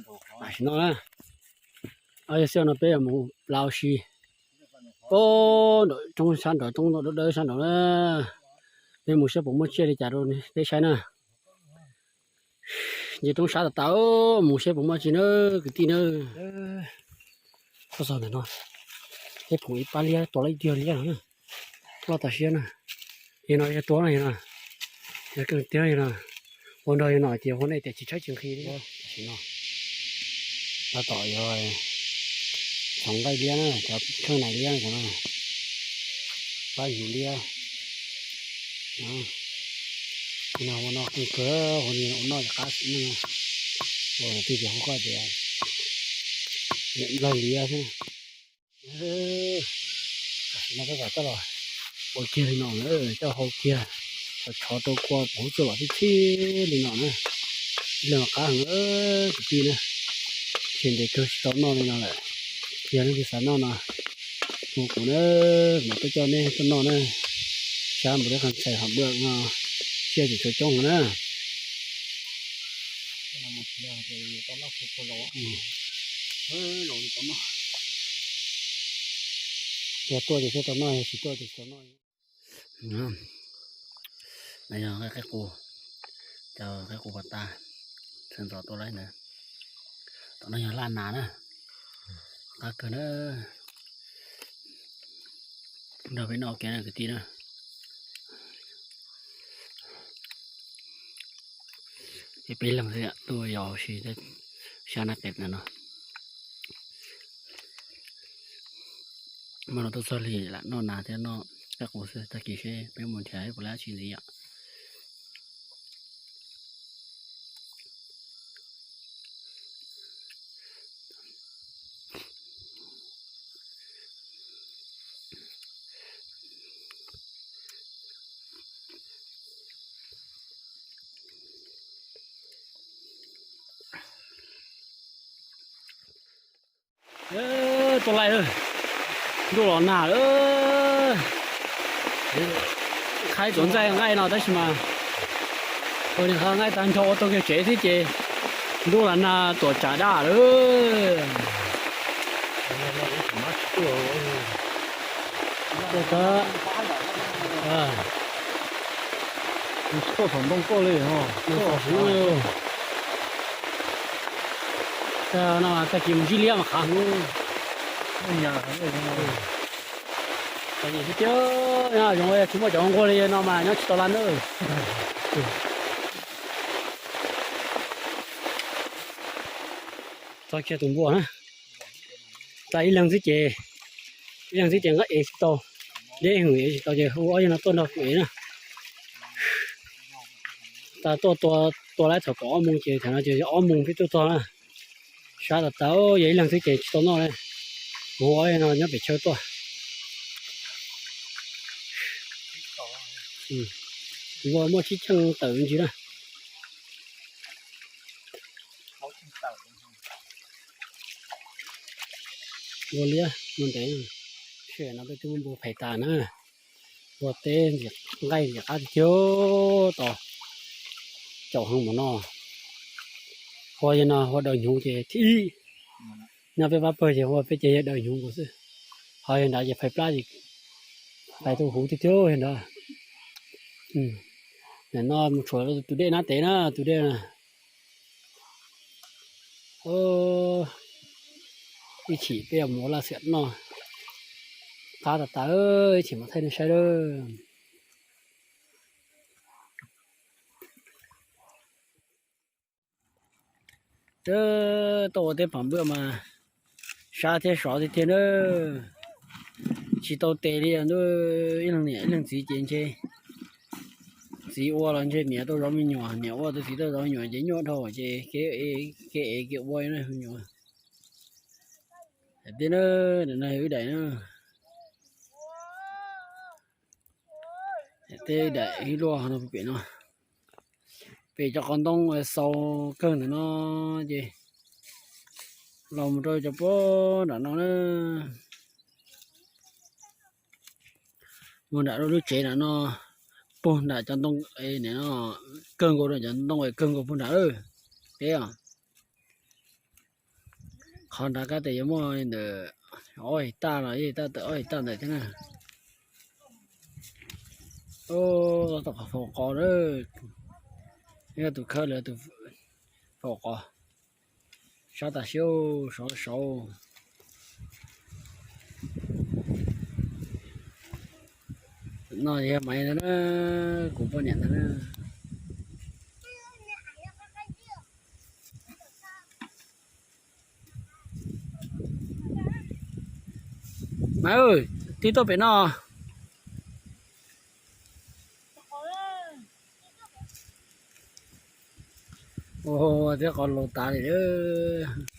Tam sim no na, ob yog xwb no peb yuav mus plaws ua si. Ob, nram roob sab nraud, roob dawb dawb sab nraud na. Peb mus saib puas muaj tsiaj li cas rau peb saib na. Nce roob sab tas tas, mus saib puas muaj tsi na, kwv tij na. Txog ntawm no, peb pom ib pab liab tua lawm ib tiag liab no na. Loj tas siab na. Yog no yog tua no, yog no, yog keej tiag yog no. Ua nrog yog no ces ua nej tias tsis tshaib tsis nqhis li. Tam sim no tab tom yuav txhoov nqaij liab na, cov kheej nais liab no, pab yus liab. No ua no kawg, ua no yog qab xwm neej. Ua twg ces hu koj tias niam nplog liab xwb. Tam sim no peb kom coj los ua kiag li no na, coj hau kiag, tshov rau kua puv tsuj lom tib txhib li no na. Ib leeg qab heev kwv tij na, tseg ntev kawg tsis tau noj li no lawm. Yog leej twg xav noj no, hu kuv na, mam tuaj coj nej tuaj noj na. Sab npaum li qhov ntxhais hom npaj no, tsiaj tseem tshuav coob heev na. Yog tuaj ces thiaj tau noj, yog tsis tuaj ces tsis tau noj. No yog nqaij qaib qus, cov qaib qus pas tas, txheej ntxov tua laib ntawd. Tom no yog laj nas na, qab kawg na. Nrog peb noj ua ke na kwv tij na. Ces peb leeg xwb tuaj yos ua si sab naj tes na no. Mas no tuaj txog li lam noj nas thiab noj qaib qus xwb, tag kis seb peb mus nrhiav puas laib tsi ntxiv yom. Tuaj laij, ntuj los nag lawm. Qhaib tuam ntxaij nqaij no tab sis mas ua li qhaib nqaij tag nrho ua tau kiag tsev xwb ces ntuj los nag tuam tsam daj lawm. Tuaj thaum ntoo tuaj li os. Tag kis mus ntsib liab mas qhav heev. Txom nyem tiag tiag, zoo tsis muaj cov nquag li no mas nyob tsis tau lawm na. Txog kiag tus npua na, tas ib leeg xwb ces, ib leeg xwb ces nqa ev tsis tau, deb heev ev tsis tau ces hu ob yawg no tuaj nrog kuv ev na. Tas tuaj tua, tua laib thaum kaum ob moos ces thaum no ces yog ob moos peb tuaj txog na. Sab tas tas, yog ib leeg xwb ces tsis tau noj li. Kuv hu ob yawg no nyob pem chaw tuaj. Npua muaj tsib cheej tawm ntsis na. Npua liab muaj ntev, sij hawm no peb twb muab npua phais tas na. Npua teb nqaij ntxim qab tiag tiag, tos caum heev mus no. Hua yog no hua daws hnyuv ces thib ib. Nyob peb pab pawg ces hua peb ces yog daws hnyuv nkaus xwb. Ho yog nrad ces phais plab ces phais tau huv tiag tiag yog nrad. Nim no mus tshuam tus dej nab tes na, tus dej na. Ib chim peb yuav mus ua laj xiam noj. Qab tas tas, ib chim mam thaij nej saib lawm. Tuaj ua teb pham npaj mas sab thiab sov tiag tiag na. Tsis tau tes li ntuj, ib leeg niam ib leeg txiv ces ntshe txiv ua los ntshe niam tau zov me nyuam, niam ua tus txiv tau zov me nyuam ces nyuaj dhau ces kev ev kev ua me nyuam. Daim teb na, daim no yog wb daim na. Daim teb daim ib luaj no pem no. Pem cov qhov ntoo xaus kawg ntawm no ces los mus rau cov puag nram no na. Puag nram lub tsev nram no, puag nram cov ntoo, kawg nkaus cov ntoo kawg nkaus puag nram lawm. Teb os. Qhov nrad kab tes yuav muaj li ntawm ob his taj los ib his taj tawm ob his taj ntawm thiab na. Tom qhov faus qos na, yog tus khawb lawv tus faus qos. Sab tas siab, saud saud. No yog Maiv ntag na, kuv poj niam ntag na. Maiv, tib tuaj pem no. Ua thiab qos laus tas li lawm.